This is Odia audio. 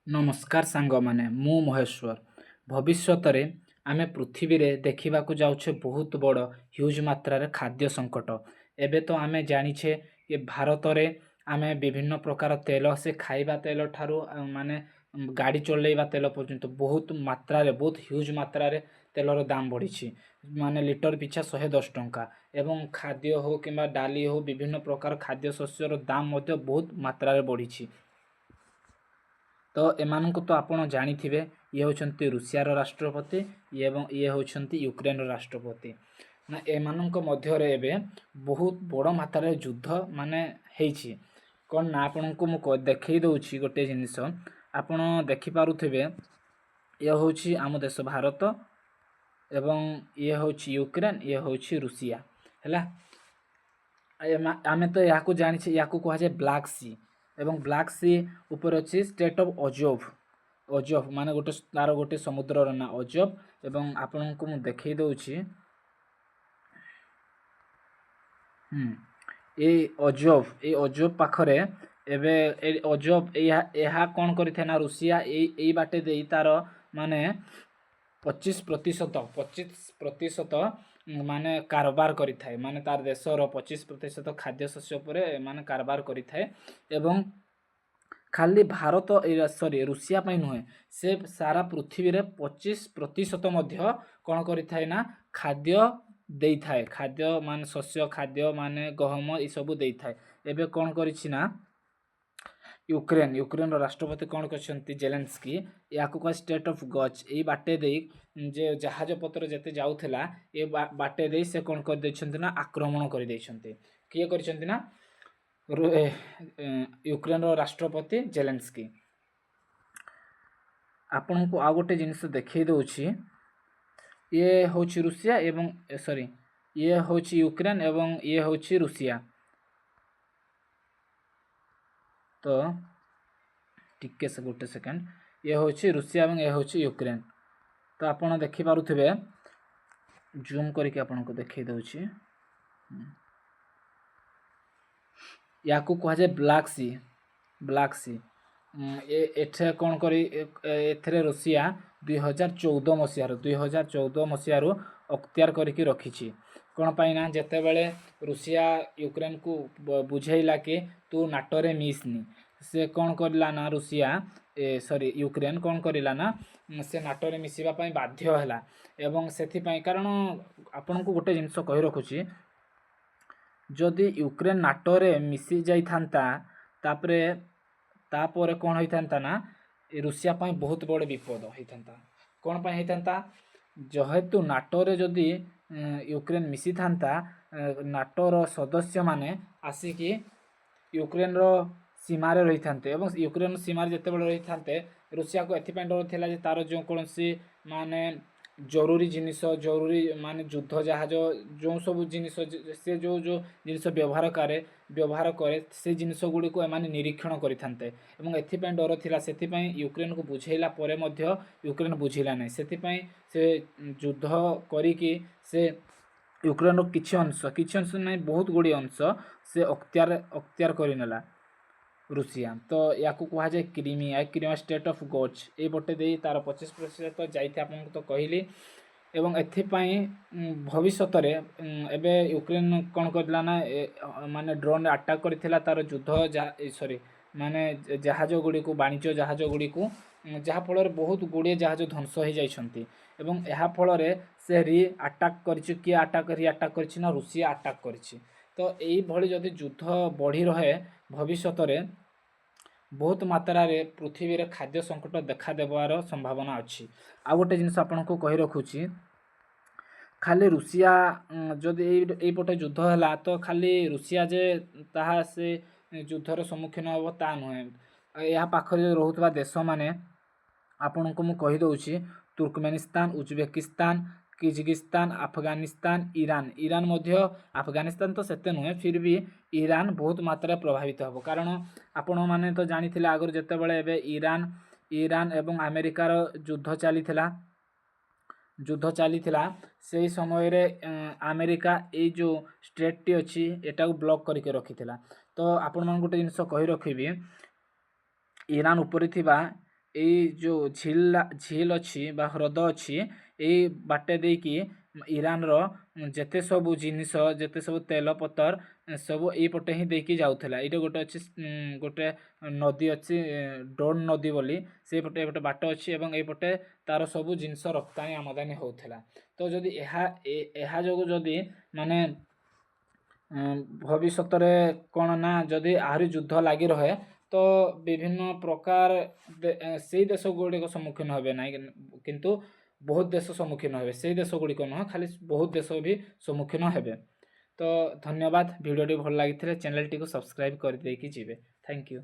ନମସ୍କାର ସାଙ୍ଗମାନେ, ମୁଁ ମହେଶ୍ୱର। ଭବିଷ୍ୟତରେ ଆମେ ପୃଥିବୀରେ ଦେଖିବାକୁ ଯାଉଛେ ବହୁତ ବଡ଼ ହ୍ୟୁଜ୍ ମାତ୍ରାରେ ଖାଦ୍ୟ ସଙ୍କଟ। ଏବେ ତ ଆମେ ଜାଣିଛେ କି ଭାରତରେ ଆମେ ବିଭିନ୍ନ ପ୍ରକାର ତେଲ, ସେ ଖାଇବା ତେଲ ଠାରୁ ମାନେ ଗାଡ଼ି ଚଲେଇବା ତେଲ ପର୍ଯ୍ୟନ୍ତ ବହୁତ ମାତ୍ରାରେ, ବହୁତ ହ୍ୟୁଜ୍ ମାତ୍ରାରେ ତେଲର ଦାମ ବଢ଼ିଛି, ମାନେ ଲିଟର ପିଛା 110 ଟଙ୍କା। ଏବଂ ଖାଦ୍ୟ ହେଉ କିମ୍ବା ଡାଲି ହେଉ, ବିଭିନ୍ନ ପ୍ରକାର ଖାଦ୍ୟ ଶସ୍ୟର ଦାମ ମଧ୍ୟ ବହୁତ ମାତ୍ରାରେ ବଢ଼ିଛି। ତ ଏମାନଙ୍କୁ ତ ଆପଣ ଜାଣିଥିବେ, ଇଏ ହେଉଛନ୍ତି ରୁଷିଆର ରାଷ୍ଟ୍ରପତି ଏବଂ ଇଏ ହେଉଛନ୍ତି ୟୁକ୍ରେନର ରାଷ୍ଟ୍ରପତି। ନା ଏମାନଙ୍କ ମଧ୍ୟରେ ଏବେ ବହୁତ ବଡ଼ ମାତ୍ରାରେ ଯୁଦ୍ଧ ମାନେ ହେଇଛି। କ'ଣ ନା ଆପଣଙ୍କୁ ମୁଁ ଦେଖେଇ ଦେଉଛି ଗୋଟିଏ ଜିନିଷ, ଆପଣ ଦେଖିପାରୁଥିବେ। ଇଏ ହେଉଛି ଆମ ଦେଶ ଭାରତ ଏବଂ ଇଏ ହେଉଛି ୟୁକ୍ରେନ, ଇଏ ହେଉଛି ରୁଷିଆ। ହେଲା, ଆମେ ତ ଏହାକୁ ଜାଣିଛେ, ୟାକୁ କୁହାଯାଏ ବ୍ଲାକ୍ ସି ଏବଂ ବ୍ଲାକ୍ ସି ଉପରେ ଅଛି ଷ୍ଟେଟ୍ ଅଫ୍ ଅଜୋଭ୍। ଅଜୋଭ୍ ମାନେ ଗୋଟେ ତାର ଗୋଟେ ସମୁଦ୍ରର ନାଁ ଅଜୋଭ୍। ଏବଂ ଆପଣଙ୍କୁ ମୁଁ ଦେଖେଇ ଦେଉଛି। ଏଇ ଅଜୋଭ୍, ଏଇ ଅଜୋଭ୍ ପାଖରେ ଏବେ ଏ ଅଜୋଭ୍ ଏହା କ'ଣ କରିଥାଏ ନା ରୁଷିଆ ଏଇ ବାଟେ ଦେଇ ତାର ମାନେ 25% ମାନେ କାରବାର କରିଥାଏ, ମାନେ ତାର ଦେଶର 25% ଖାଦ୍ୟ ଶସ୍ୟ ଉପରେ ମାନେ କାରବାର କରିଥାଏ। ଏବଂ ଖାଲି ଭାରତ, ସରି, ରୁଷିଆ ପାଇଁ ନୁହେଁ, ସେ ସାରା ପୃଥିବୀରେ 25% ମଧ୍ୟ କ'ଣ କରିଥାଏ ନା ଖାଦ୍ୟ ଦେଇଥାଏ। ଖାଦ୍ୟ ମାନେ ଶସ୍ୟ, ଖାଦ୍ୟ ମାନେ ଗହମ, ଏସବୁ ଦେଇଥାଏ। ଏବେ କ'ଣ କରିଛି ନା ୟୁକ୍ରେନ, ୟୁକ୍ରେନର ରାଷ୍ଟ୍ରପତି କ'ଣ କରିଛନ୍ତି, ଜେଲେନ୍ସ୍କି, ଏହାକୁ କୁହା ଷ୍ଟେଟ୍ ଅଫ୍ ଗଚ୍। ଏଇ ବାଟେ ଦେଇ ଯେ ଜାହାଜ ପତ୍ର ଯେତେ ଯାଉଥିଲା, ଏ ବାଟେ ଦେଇ ସେ କ'ଣ କରିଦେଇଛନ୍ତି ନା ଆକ୍ରମଣ କରିଦେଇଛନ୍ତି। କିଏ କରିଛନ୍ତି ନା ୟୁକ୍ରେନର ରାଷ୍ଟ୍ରପତି ଜେଲେନ୍ସ୍କି। ଆପଣଙ୍କୁ ଆଉ ଗୋଟେ ଜିନିଷ ଦେଖେଇ ଦେଉଛି। ଇଏ ହେଉଛି ରୁଷିଆ ଏବଂ, ସରି, ଇଏ ହେଉଛି ୟୁକ୍ରେନ ଏବଂ ଇଏ ହେଉଛି ରୁଷିଆ। ତ ଟିକେ ସେ ଗୋଟେ ସେକେଣ୍ଡ। ଇଏ ହେଉଛି ରୁଷିଆ ଏବଂ ଇଏ ହେଉଛି ୟୁକ୍ରେନ। ତ ଆପଣ ଦେଖିପାରୁଥିବେ, ଜୁମ୍ କରିକି ଆପଣଙ୍କୁ ଦେଖେଇ ଦେଉଛି। ୟାକୁ କୁହାଯାଏ ବ୍ଲାକ୍ ସି। ବ୍ଲାକ୍ ସି ଏଠାରେ କ'ଣ କରି, ଏଥିରେ ରୁଷିଆ 2014 ମସିହାରୁ, 2014 ମସିହାରୁ ଅକ୍ତିଆର କରିକି ରଖିଛି। କ'ଣ ପାଇଁ ନା ଯେତେବେଳେ ରୁଷିଆ ୟୁକ୍ରେନକୁ ବୁଝେଇଲା କି ତୁ ନାଟୋରେ ମିଶନି, ସେ କ'ଣ କରିଲା ନା ରୁଷିଆ, ସରି, ୟୁକ୍ରେନ କ'ଣ କରିଲା ନା ସେ ନାଟୋରେ ମିଶିବା ପାଇଁ ବାଧ୍ୟ ହେଲା। ଏବଂ ସେଥିପାଇଁ, କାରଣ ଆପଣଙ୍କୁ ଗୋଟେ ଜିନିଷ କହି ରଖୁଛି, ଯଦି ୟୁକ୍ରେନ ନାଟୋରେ ମିଶି ଯାଇଥାନ୍ତା, ତାପରେ କ'ଣ ହେଇଥାନ୍ତା ନା ରୁଷିଆ ପାଇଁ ବହୁତ ବଡ଼ ବିପଦ ହେଇଥାନ୍ତା। କ'ଣ ପାଇଁ ହେଇଥାନ୍ତା? ଯେହେତୁ ନାଟୋରେ ଯଦି ୟୁକ୍ରେନ ମିଶିଥାନ୍ତା, ନାଟୋର ସଦସ୍ୟମାନେ ଆସିକି ୟୁକ୍ରେନର ସୀମାରେ ରହିଥାନ୍ତେ ଏବଂ ୟୁକ୍ରେନ ସୀମାରେ ଯେତେବେଳେ ରହିଥାନ୍ତେ, ରୁଷିଆକୁ ଏଥିପାଇଁ ଡର ଥିଲା ଯେ ତାର ଯେଉଁ କୌଣସି ମାନେ ଜରୁରୀ ଜିନିଷ, ଜରୁରୀ ମାନେ ଯୁଦ୍ଧ ଜାହାଜ, ଯେଉଁ ସବୁ ଜିନିଷ ସେ ଯେଉଁ ଯେଉଁ ଜିନିଷ ବ୍ୟବହାର କରେ, ସେ ଜିନିଷ ଗୁଡ଼ିକୁ ଏମାନେ ନିରୀକ୍ଷଣ କରିଥାନ୍ତେ ଏବଂ ଏଥିପାଇଁ ଡର ଥିଲା। ସେଥିପାଇଁ ୟୁକ୍ରେନକୁ ବୁଝେଇଲା ପରେ ମଧ୍ୟ ୟୁକ୍ରେନ ବୁଝିଲା ନାହିଁ। ସେଥିପାଇଁ ସେ ଯୁଦ୍ଧ କରିକି ସେ ୟୁକ୍ରେନର କିଛି ଅଂଶ, କିଛି ଅଂଶ ନାହିଁ, ବହୁତ ଗୁଡ଼ିଏ ଅଂଶ ସେ ଅକ୍ତିଆର କରିନେଲା ରୁଷିଆ। ତ ୟାକୁ କୁହାଯାଏ କ୍ରିମିଆ। କ୍ରିମିଆ, ଷ୍ଟେଟ୍ ଅଫ୍ ଗଚ୍, ଏଇ ପଟେ ଦେଇ ତାର 25% ଯାଇଥାଏ, ଆପଣଙ୍କୁ ତ କହିଲି। ଏବଂ ଏଥିପାଇଁ ଭବିଷ୍ୟତରେ ଏବେ ୟୁକ୍ରେନ କ'ଣ କରିଲା ନା ମାନେ ଡ୍ରୋନ୍ ଆଟାକ୍ କରିଥିଲା ତାର ଯୁଦ୍ଧ, ସରି, ମାନେ ଜାହାଜ ଗୁଡ଼ିକୁ, ବାଣିଜ୍ୟ ଜାହାଜ ଗୁଡ଼ିକୁ, ଯାହାଫଳରେ ବହୁତ ଗୁଡ଼ିଏ ଜାହାଜ ଧ୍ୱଂସ ହେଇଯାଇଛନ୍ତି। ଏବଂ ଏହା ଫଳରେ ସେ ରି ଆଟାକ୍ କରିଛି। କିଏ ରି ଆଟାକ୍ କରିଛି ନା ରୁଷିଆ ଆଟାକ୍ କରିଛି। ତ ଏଇଭଳି ଯଦି ଯୁଦ୍ଧ ବଢ଼ି ରହେ, ଭବିଷ୍ୟତରେ ବହୁତ ମାତ୍ରାରେ ପୃଥିବୀରେ ଖାଦ୍ୟ ସଙ୍କଟ ଦେଖା ଦେବାର ସମ୍ଭାବନା ଅଛି। ଆଉ ଗୋଟେ ଜିନିଷ ଆପଣଙ୍କୁ କହି ରଖୁଛି, ଖାଲି ରୁଷିଆ ଯଦି ଏଇପଟେ ଯୁଦ୍ଧ ହେଲା ତ ଖାଲି ରୁଷିଆ ଯେ ତାହା ସେ ଯୁଦ୍ଧର ସମ୍ମୁଖୀନ ହେବ ତା ନୁହେଁ। ଏହା ପାଖରେ ରହୁଥିବା ଦେଶମାନେ, ଆପଣଙ୍କୁ ମୁଁ କହିଦେଉଛି, Turkmenistan, Uzbekistan, Kyrgyzstan, Afghanistan, Iran. Iran ମଧ୍ୟ, ଆଫଗାନିସ୍ତାନ ତ ସେତେ ନୁହେଁ, ଫିର୍ ବି ଇରାନ ବହୁତ ମାତ୍ରାରେ ପ୍ରଭାବିତ ହେବ। କାରଣ ଆପଣମାନେ ତ ଜାଣିଥିଲେ ଆଗରୁ ଯେତେବେଳେ ଏବେ ଇରାନ ଏବଂ ଆମେରିକାର ଯୁଦ୍ଧ ଚାଲିଥିଲା, ସେଇ ସମୟରେ ଆମେରିକା ଏଇ ଯେଉଁ ଷ୍ଟ୍ରେଟ୍ଟି ଅଛି, ଏଟାକୁ ବ୍ଲକ୍ କରିକି ରଖିଥିଲା। ତ ଆପଣମାନଙ୍କୁ ଗୋଟେ ଜିନିଷ କହି ରଖିବି, ଇରାନ ଉପରେ ଥିବା ଏଇ ଯେଉଁ ଝିଲ ଅଛି ବା ହ୍ରଦ ଅଛି, ଏଇ ବାଟେ ଦେଇକି ଇରାନର ଯେତେ ସବୁ ଜିନିଷ, ଯେତେ ସବୁ ତେଲ ପତର ସବୁ ଏଇପଟେ ହିଁ ଦେଇକି ଯାଉଥିଲା। ଏଇଟା ଗୋଟେ ଅଛି, ଗୋଟେ ନଦୀ ଅଛି, ଡୋନ୍ ନଦୀ ବୋଲି। ସେଇପଟେ ଏପଟେ ବାଟ ଅଛି ଏବଂ ଏଇପଟେ ତାର ସବୁ ଜିନିଷ ରପ୍ତାନି ଆମଦାନୀ ହେଉଥିଲା। ତ ଯଦି ଏହା ଯୋଗୁଁ ଯଦି ମାନେ ଭବିଷ୍ୟତରେ କ'ଣ ନା ଯଦି ଆହୁରି ଯୁଦ୍ଧ ଲାଗି ରହେ, ତ ବିଭିନ୍ନ ପ୍ରକାର ସେଇ ଦେଶ ଗୁଡ଼ିକ ସମ୍ମୁଖୀନ ହେବେ ନାହିଁ, କିନ୍ତୁ ବହୁତ ଦେଶ ସମ୍ମୁଖୀନ ହେବେ। ସେଇ ଦେଶ ଗୁଡ଼ିକ ନୁହଁ ଖାଲି, ବହୁତ ଦେଶ ବି ସମ୍ମୁଖୀନ ହେବେ। ତ ଧନ୍ୟବାଦ। ଭିଡ଼ିଓଟି ଭଲ ଲାଗିଥିଲେ ଚ୍ୟାନେଲଟିକୁ ସବସ୍କ୍ରାଇବ୍ କରିଦେଇକି ଯିବେ। Thank you.